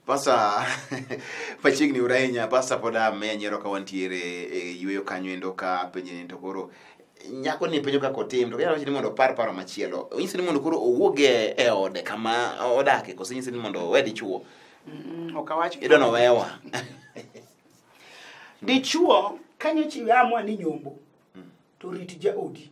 Pastor, machiegni uru ahinya. Pastor, pod amiya nyiero ka wantiere e yueyo kanyo endo ka penje ni to koro nyako ni penjo kaka otim to kanyalo wacho ni mondo opar paro machielo. Onyise ni mondo koro owuog e ode kama odake, koso inyise ni mondo owe dichuo? Ok awach. Idwa nowewa. Dichuo kanyocha amua ni nyombo to rit jaodi,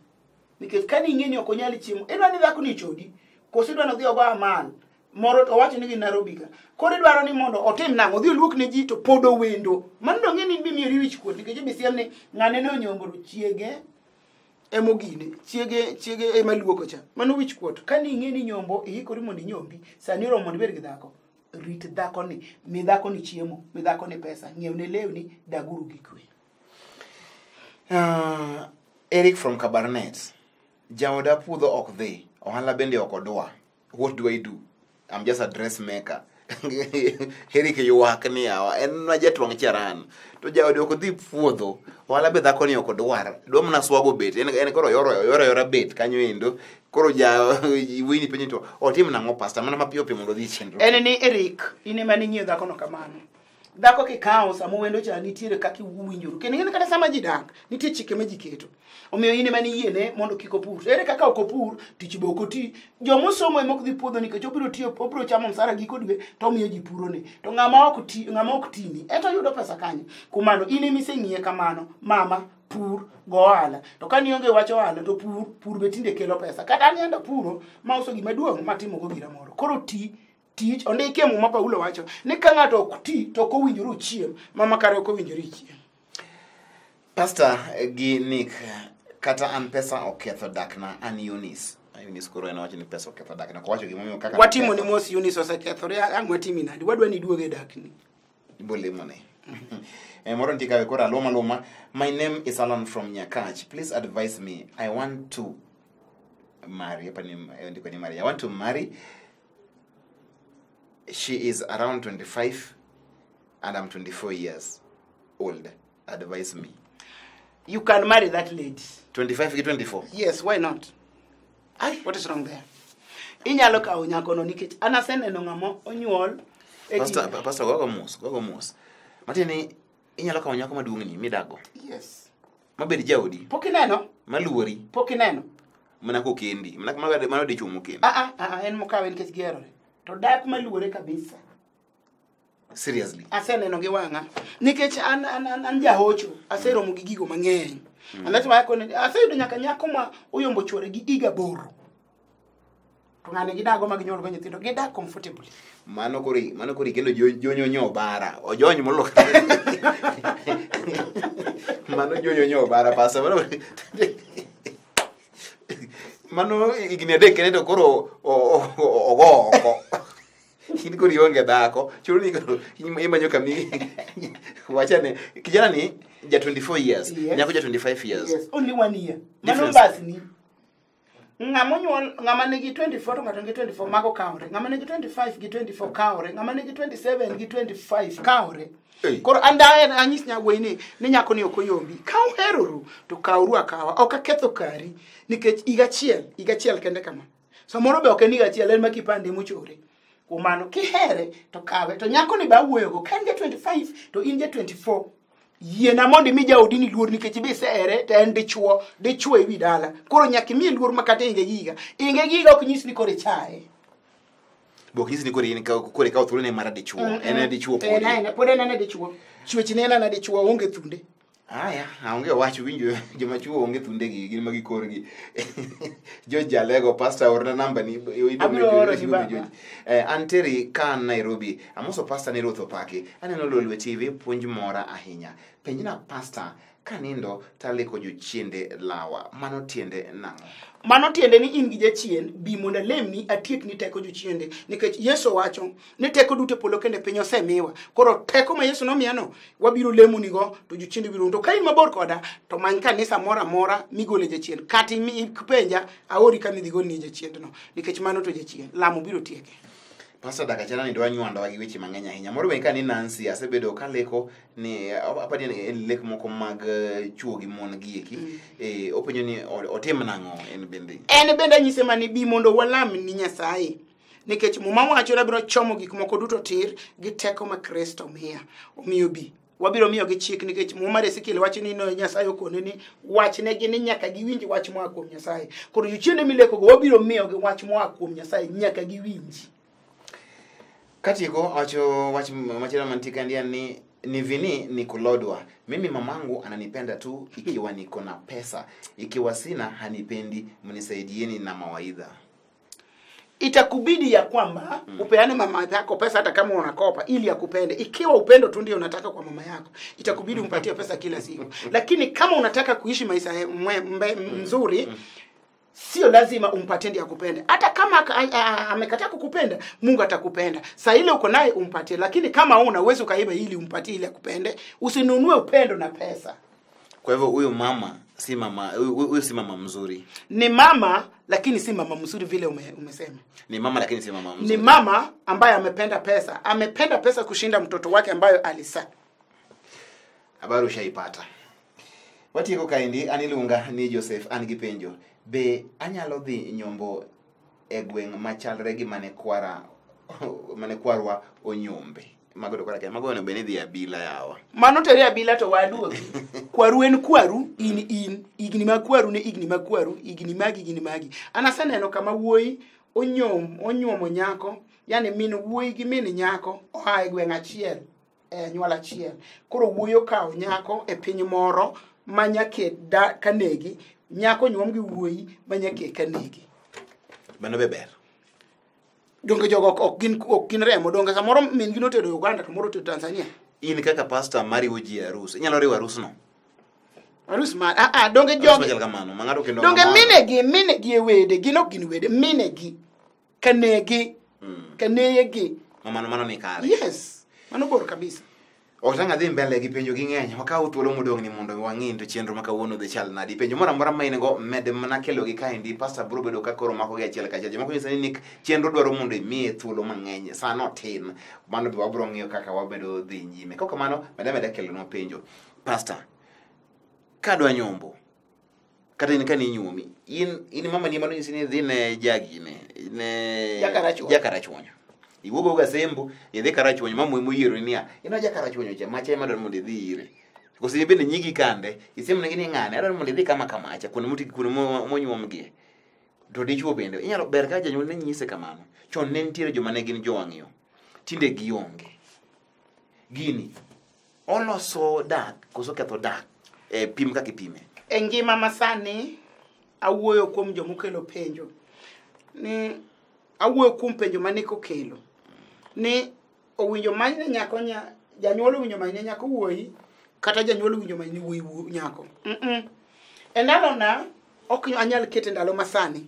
nikech kane ing'e ni ok onyal chiemo, idwa ni dhako ni chodi koso idwa ni odhi ogo amal moro to owacho ni gin Nairobi ka. Koro idwaro ni mondo otim nang'o? Odhi oluok ne ji to pod owendo. Mano dong' ni in bimiyori wich kuot, nikech ibi siem ni ng'ane ne onyombo to chiege emogine, chiege ema luoko cha. Mano wich kuot. Kane ing'e ni nyombo, iikori mondo inyombi, sani oromo mondo ibed gi dhako. Rit dhakoni, mi dhakoni chiemo, mi dhakoni pesa, ng'iewne lewni, daguru gi kwe. Eric from Kabarnet. Jaoda puodho ok dhi, ohala bende ok odwa. What do I do? I'm just a dressmaker. Eric ywak ni yawa, en ma jatwang' charan. To jaode ok dhi puodho, ohala be dhako ni ok odwar. Dwa mana swago bet, en koro yoro bet kanyo endo. Koro ja wini penjo to otim nang'o, pastor, mana mapiyo piyo mondo odhi e chenro. En ni Eric, in ema ning'iyo dhakono kamano. Dhako kikawo sama wendo cha nitiere kaka uwinjoru. Kendo ing'e ni kata sama ji dak, nitie chike ma ji keto. Omiyo in ema niyiene mondo kik opur. To ere kaka ok opur, tich be ok oti. Jomosomo ema ok dhi puodho nikech obiro tiyo, obiro chamo msara giko dwe to omiyo ji purone. To ng'ama ok ti, ng'ama ok tini, ento yudo pesa kanye? Kuom mano, in ema iseng'iye kamano, mama, pur, go ohala. To ka nionge wach ohala to pur, pur be tinde kelo pesa. Kata an yanda puro, mauso gima duong' matimogo gira moro. Koro ti, tich, ondiki e Muma Paulo wacho ni ka ng'ato ok ti to ok owinjore ochiem, mama kare ok owinjore ichiem. Pastor gi Nick, kata an pesa oketho dakna, an Eunice. Eunice koro en owacho ni pesa oketho dakna. Ok owacho gimomiyo kaka Watimo ni mos Eunice osekethore, ang' watimi nadi? Wadwa ni iduog e dakni. Ibolemone. Moro nitie kawe koro aluma aluma. My name is Alan from Nyakach. Please advise me. I want to marry. Hapa ni ndiko ni marry. I want to marry. She is around 25 and I'm 24 years old. Advise me. You can marry that lady. 25 gi 24. Yes, why not? Ai. What is wrong there? Inyalo kawo nyakono nikech an aseneno ng'ama onyuol e Pastor, pastor gogo mos, gogo mos. Matiende ni inyalo kawo nyako maduong' ni midago. Yes. Mabed jaodi, Pok ineno? maluori, Pok ineno? Mana kokendi. Mana mano dichuo mokendi. Ah ah, ah, en mokawe nikech giherore. To dak maluore kabisa. Seriously. Aseneno gi wang'a. Nikech an jahocho, aseromo gi gigo mang'eny. And that's why akone aseyudo nyaka nyako ma oyombo chuore gi higa 8. To ng'ane gidago ma ginyuol go nyithindo, gidak comfortably. Mano koro ikelo jonyonyo bara. Ojony molo. Mano jonyonyo bara, pasa. Mano higni 3 kende to koro ogo oko. In koro ionge dhako, chuno ni koro imanyo kami wachane kijana ni ja 24 years, Yes. nyako ja 25 years. Yes, only one year. Mano Difference. mbasni. Ng'ama onyuol, ng'ama nigi 24 to ng'ato nigi 24, mago kawre. Ng'ama nigi 25 gi 24 kawre. Ng'ama nigi 27 gi 25 kawre. Ei. Koro an daher anyis nyagwei ni nyako ni ok oyombi. Ka uheroru to kawru akawa. Ok aketho kari nikech higa achiel, higa achiel kende kama. Samoro be ok en higa achiel, en ma kipande mochore. Kuom mano kihere to kawe. To nyako ni be awuoyogo, ka en ja 25 to in ja 24. Yiena mondo imi jaodi ni luor nikech ibe isehere to en dichuo, dichuo ewi dala. Koro nyaka imiye luor ma kata inge gi higa. Inge gi higa ok nyis ni koro ichaye. Bo ok nyis ni koro in koro ikawo thuolone mar dichuo. En e dichuo En podi. pod en ena dichuo. Chwechne en ena dichuo, onge thunde. Aya, aonge wach winjo joma chuo onge thundegi, gin magi korgi. George Jalego, pastor, orna namba ni Abiro oro ni baba. An Terry ka an Nairobi. Amoso pastor ni Ruoth opaki. Aneno Lolwe TV puonj mora ahinya. Penjna pastor, kanindo taleko jochiende lawa. Mano tiende nang'o? Mano tiende ni in gi jachien, bi mondo alemni atiekni teko jochiende. Nikech Yesu wacho ni teko duto e polo kendo e piny osemiwa. Koro teko ma Yesu nomiyano, wabiro lemonigo to jochiende biro. To ka in mabor koda, to many kanisa moro amora migole jachien. Kata ipenja, aori kama idhi golnie jachiendno. Nikech mano to jachien, lamo biro tieke. Pastor dakika chana ni dwa nywando gi weche mang'eny ahinya. Moro be ka ni Nancy asebedo kaleko ni apani en lek moko mag chuo gi mon gi eki. Openjo ni otim nang'o en bende. En bende anyise mani bi mondo walam ni Nyasaye. Nikech Muma wacho ni abiro chomo gik moko duto tir gi teko ma Kristo miya. Omiyo bi, wabiro miyogi chik nikech Muma mar Ezekiel wacho ni no Nyasaye okone ni wachnegi ni nyaka giwinj wach moa kuom Nyasaye. Koro jochiende milekogo wabiro miyogi wach moa kuom Nyasaye nyaka giwinji. Katieko wacho wach machielo mantie kaendi en ni vini ni kulodwa. Mimi mamangu ananipenda tu ikiwa niko na pesa, ikiwa sina hanipendi, mnisaidieni na mawaidha. Itakubidi ya kwamba upeane mama yako pesa hata kama unakopa ili akupende. Ikiwa upendo tu ndio unataka kwa mama yako, itakubidi umpatie pesa kila siku. Lakini kama unataka kuishi maisha mzuri, sio lazima umpatie ndiye akupende. Hata kama amekataa kukupenda, Mungu atakupenda. Saa ile uko naye umpatie, lakini kama una uwezo ukaiba ili umpatie ili akupende, usinunue upendo na pesa. Kwa hivyo huyu mama si mama, huyu si mama mzuri. Ni mama lakini si mama mzuri vile umesema. Ni mama lakini si mama mzuri. Ni mama ambaye amependa pesa. Amependa pesa kushinda mtoto wake ambayo alizaa. Habari ushaipata. Watieko kaendi aniluonga ni Joseph an gi penjo. Be anyalo dhi nyombo e gweng' machalre gi mane kwarwa onyombe? Mago to kora ke mago onego bed ni dhi abila yawa. Mano tere abila to waduogi. Kwaru en kwaru, in higni mag kwaru ne higni mag kwaru, higni magi higni magi. An aseneno kama wuoyi onyuomo nyako, yani min wuoyi gi min nyako oa e gweng' achiel, e anyuola achiel. Koro wuoyi okawo nyako e piny moro ma nyake kanegi, nyako nyuom gi wuoyi ma nyake kanegi. Mano be ber. Donge jogo ok gin remo, donge samoro min gi notedo Uganda to moro otedo Tanzania. In kaka pastor mariwo ji e arus, inyalo riwo arus no? Arus ma donge jogi machal kamano, ma ng'ato kendo donge minegi e wede, gin ok gin wede, minegi kanegi kaneyegi. Mano ni kare. Yes, mano bor kabisa. Ok tang' adhi mbele gi penjo gi ng'eny, wakaw thuolo modong' ni mondo wang'i to chenro ma kawuono dhi chal nadi. Penjo moro amora ma in go med mana kelo gi kaendi, pastor biro bedo ka koro mako gi achiel kachiel. Jomoko nyiso ni chenro dwaro mondo imiye thuolo mang'eny, sa no tin. Mano be wabiro ng'iyo kaka wabedo dhi nyime. Kok kamano, meda kelonwa penjo. Pastor, kadwa nyombo, kata in kane inyuomi, in mama ni mano nyisi ni idhi ne jagine, ne Jakarachuonyo. Iwuogo ga sembo, idhi Karachuonyo, mamu emoyiero niya, ino Jakarachuonyo cha, macha ema dwaro mondo idhi ire. Koso bende nyigi kande, isemnegi ni ng'ane, adwaro mondo idhi kama kamacha, kuonde moti kuonde monyuomgie. To dichuo bende, inyalo ber ka janyuol ne nyise kamano. Chon ne nitiere joma ne gin jowang'yo, tinde gionge. Gini, oloso dak, koso ketho dak, e pim kaka ipime. E ngima masani, awuoyo kuom jomokelo penjo. Ni awuoyo kuom penjo mane kokelo. Ni owinjo manyne nyako janyuol owinjo manyne nyako wuoyi, kata janyuol owinjo manyne wuoyi nyako. E ndalona, ok anyal kete ndalo masani.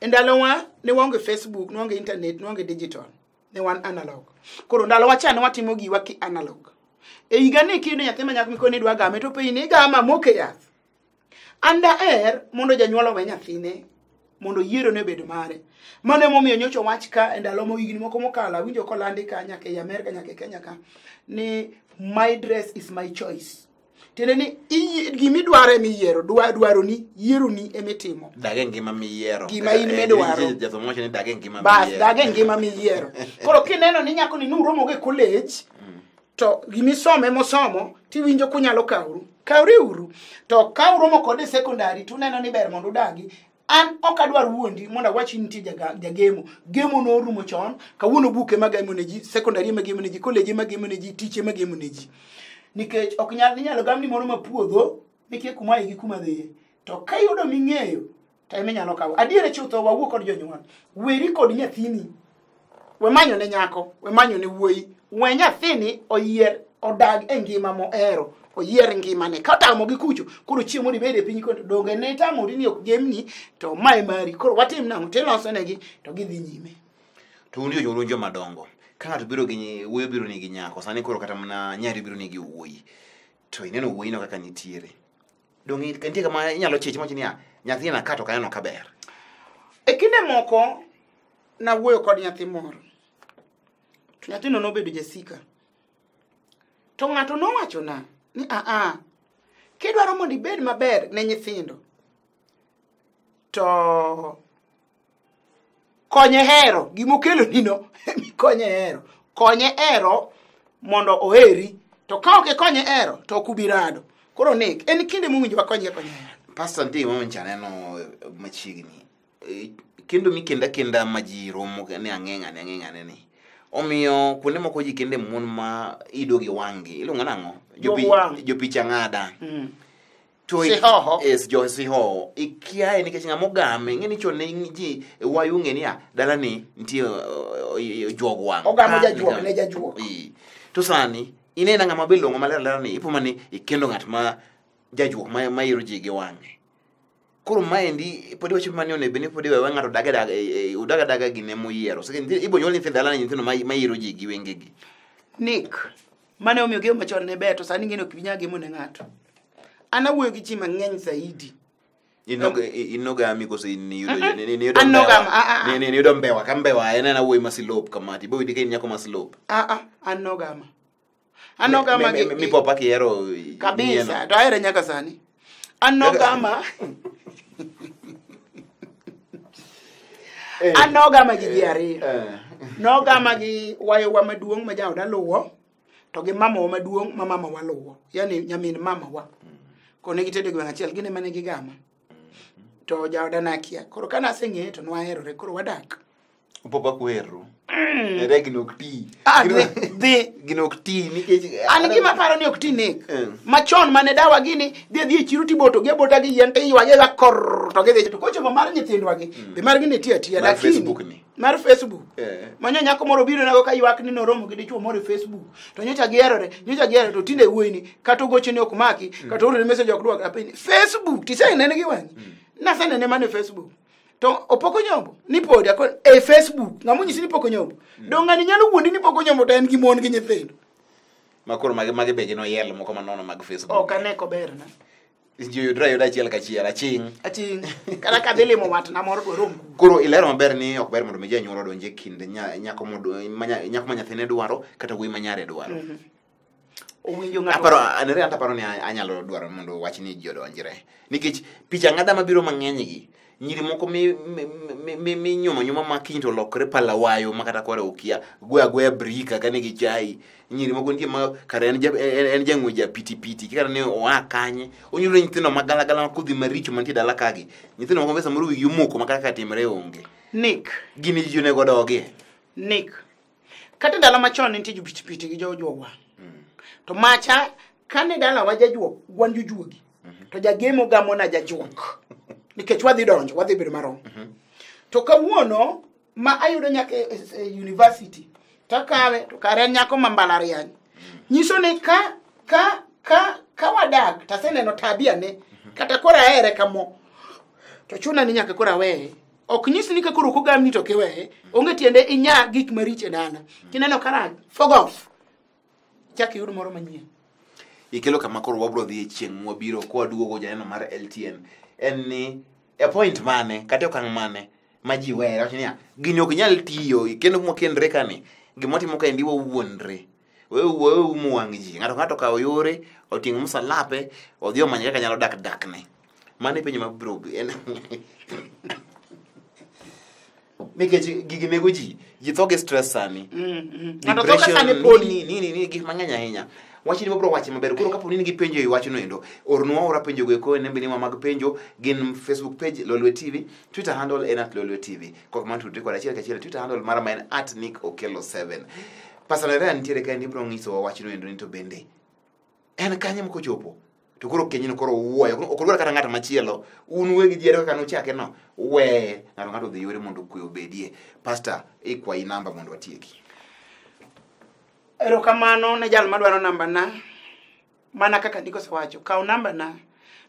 E ndalowa ne waonge Facebook, ne waonge internet, ne waonge digital. Ne wan analog. Koro ndalowa cha ne watimo giwa ki analog. E higa ni kiyudo nyathi ma nyako mikoni idwa game to penji ni igama moke yath. An daher mondo janyuol owe nyathine mondo yiero ne obed mare. Mano emomiyo nyocha wach ka e ndalo higni moko mokalo awinjo kolandi ka nyaka ei Amerka nyaka e Kenya ka ni my dress is my choice. Tiende ni gimidwaro emiyiero, dwaroni, yieroni emitimo. Dag e ngima miyiero. Gima in midwaro. Jathum wacho ni dag e ngima Bas, miyiero. dag e ngima miyiero. Koro kineno ni nyako ni nuromo go e college, to gimisome mosomo, tiwinjo kunyalo kawru. Kawri uru. To ka uromo kode e secondary, tuneno ni ber mondo udagi. An ok adwar wuondi mondo awach ni nitie jagemo. Gemo norumo chon, kawuono buk ema gemo ne ji, secondary ema gemo ne ji, college ema gemo ne ji, tich ema gemo ne ji. Nikech ok nyal inyalo gamni moro ma puodho mikia kuma aye gi kuma dhiye. To ka iyudo ming'eyo to ema inyalo kawo. Adier chutho wawuo kod jonyuol. Weri kod nyathini. We manyo ne nyako, we manyo ne wuoyi. We nyathini oyier odag e ngima mohero. Oyier ngimane. Ka otamo gi kucho, koro chieng' moro ibed e piny kondo donge ne itamori ni ok gemni to mae mari. Koro watim nang'o? Tiloso negi to gidhi nyime. To un jonyuol un joma dongo. Ka ng'ato biro gi wuoyi biro nigi nyako, sani koro kata mana nyari biro nigi wuoyi. To ineno wuoyi no kaka nitiere. Donge nitie kama inyalo chich mawacho niya, nyathina ka to ok aneno ka ber. E kinde moko nawuoyo kod nyathi moro. To nyathino nobedo jasika. To ng'ato nowachona ni kidwaro mondo ibed maber ne nyithindo, to Konye hero gimokelo nino konye hero. Konye hero mondo oheri. To ka ok ikonye hero to ok ubi rado. Koro Nick, en kinde mowinjo wakonye konye hero. Pastor nitie gima nyocha aneno machiegni. Kendo mikenda kenda ma ji romo ni ang'eng'ane ang'eng'ane ni. Omiyo kuonde moko ji kende mon ma ido gi wang'gi. Iluongo nang'o? Jopicha ng'ada. To sihoho. Yes, jo sihoho. Ikiaye nikech ng'ama ogame, ing'e ni chon ne ji wayo ong'e niya, dalani nitie juog wang'. Ogamo jajuok ne jajuok. To sani, ineno ng'ama be long'o maler ler ni ipo ni ikendo ng'at ma jajuok ma iro ji gi wang'e. Koro maendi pod iwacho mani onego bed ni pod iwewe ng'ato daga udaga daga gine moyiero. Ibo nyuol nyithindo dalani nyithindo ma iro ji gi wengegi. Nick, mane omiyo gemo machon ne ber to sani ng'eno ok inyal gemo ne ng'ato. An awuoyo gi ji mang'eny zaidi. Inogami koso niyudo mbewa? Niyudo mbewa, ka mbewa en awuoyi ma silop kama, tibo yudi ka in nyako ma silop. An nogama. An nogama gi mipopa kihero kabisa, to ahere nyaka sani. An nogama. An nogama gi ji ariyo. Nogama gi wayowa maduong' ma jaoda luwo, to gi mamawa maduong' ma mamawa luwo. Yani nyamin mamawa. Koro ne gitedo e gweng' achiel, gin ema ne gigama. To jaoda nakia. Koro kane aseng'eye to nwaherore, koro wadak. Upopa kuheru. Ere gino ok ti. Dhi. Gino ok ti nikech an gima aparo ni ok ti Nick. Machon mane dawa gini dhi adhi e chiro tiboto gi abota gi yien to iywage aywaga korr to gidhi. To kochopo mar nyithindwa gi, be margi ne ti atiya. Mar Facebook ni. Mar Facebook. Manyo nyako moro biro nago ka ywak ni noromo gi dichuo moro e Facebook. To nyocha giherore, nyocha giherore to tinde wuoyi ni kata ogochoni ni ok maki, kata ooroni message ok dwok. Apenji, Facebook tisenene gi wang'i? Nasenene mana e Facebook. To opoko nyombo ni podi akon e Facebook ng'ama onyisi ni poko nyombo. Dong ng'ani nyalo wuondi ni poko nyombo to en gi mon gi nyithindo. Ma koro magi be gin oyel moko manono mag Facebook. Ok ane koberna. Ji oyudre ayuda achiel kachiel, aching'. Aching'. Kata kadhi limo watna moro dwa rom. Koro ilero maber ni ok ber mondo mi janyuol odonj e kind nyako ma nyathine dwaro kata wuoyi ma nyare dwaro. Owinjo ng'ato. Aparo anere anta paro ni anyalo dwaro mondo wach ni ji odonjre. Nikech picha ng'ada mabiro mang'eny gi. Nyiri moko mi nyumo nyuma ma kiny to olokre palawayo ma kata kore okia goyo agoya brika ka nigi chai. Nyiri moko nitie ma kare en jang'we ja pitipiti kata ne oa kanye onyuolo nyithindo magalagala ma kodhi maricho mantie dala kagi. Nyithindo moko be samoro wigi omoko ma kaka timre onge. Nick, gini ji onego odogie. Nick, kata ndalo machon nitie jo pitipiti gi jojuok wang'. To macha kane dalawa jajuok wan jojuogi to jagemo gamona jajuok. Nikech wadhi donjo, wadhi bedo marom. To kawuono ma ayudo nyaka e university, to akawe, to kare en nyako ma mbalariany. Nyiso ni ka wadak, taseneno tabia ne, kata koro ahere kamo, to chuna ni nyaka koro aweye. Ok nyis ni ka koro ok ogamni to kiweye, onge tiende inya gik maricho e dala. Kineno karach, fog off. Chak iyud moro manyien. Ikelo kama koro wabro dhi e chieng' mwabiro kwaduogo janeno mar LTN. En ni e point mane kata okang' mane ma ji were wacho niya gini ok nyal tiyo kendo mwakendre kani gimwatimo kaendi wawuondre wewe umo wang' ji ng'ato ng'ato okawo yore oting'o msalape odhi omany kaka nyalo dak dakne. Mano e penjo mabiro en nikech gigi nego ji ji tho gi stress sani. Ng'ato tho ka sani podi ni gik mang'eny ahinya. Wachni wabro wache maber. Koro kapo ni nigi penjo e wachno endo, ornwa ora penjo go eko e nembeni wa mag penjo gin Facebook page Lolwe TV, Twitter handle en @LolweTV. Kok mano tudri kod achiel kachiel Twitter handle mara ma en @NickOkello7. Pastor Nerea nitiere kae ibro nyisowa wachno endo ni to bende en kanye mokochopo to koro kenyno koro wuoyo ok odwar kata ng'at machielo un wegi ji ariyo kaka nuchake no weye ng'ato ng'ato odhi yore mondo kwe obedie. Pastor, ikwayi namba mondo watieki. Erokamano ne jal madwaro namba na, mana kaka ndiko osewacho, kaw namba na.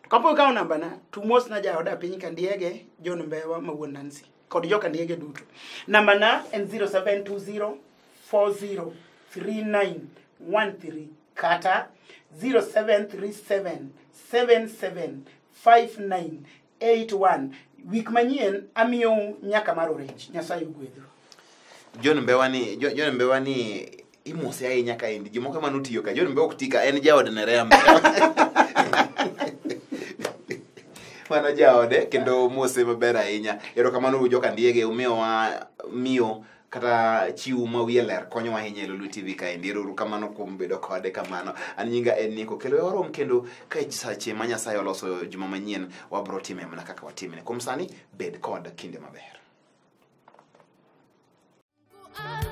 To kapok ikawo namba na, to mosna jaoda piny Kandiege, John Mbewa ma wuon Nancy, kod jo Kandiege duto. Namba na en 0720 40 3913 kata 0737 77 5981. Wik manyien amiyou nyaka mar orange. Nyasaye ogwedhu. John Mbewa ni imose ahinya kaendi. Jomoko ema notiyo ka. John Mbewa ok ti ka, en jaod Nerea Mbewa. Mano jaode kendo mose maber ahinya. Erokamano uru joka Ndiege, umiyowa miyo kata chiwo ma wiye ler konyowa ahinya e Lolwe TV kaendi. Ero uru kamano kuom bedo kode kamano. An nyinga en Nico. Kendo warom kendo ka sache ma Nyasaye oloso juma manyien, wabro time mana kaka watimne. Kuom sani, bed kod kinde maber. I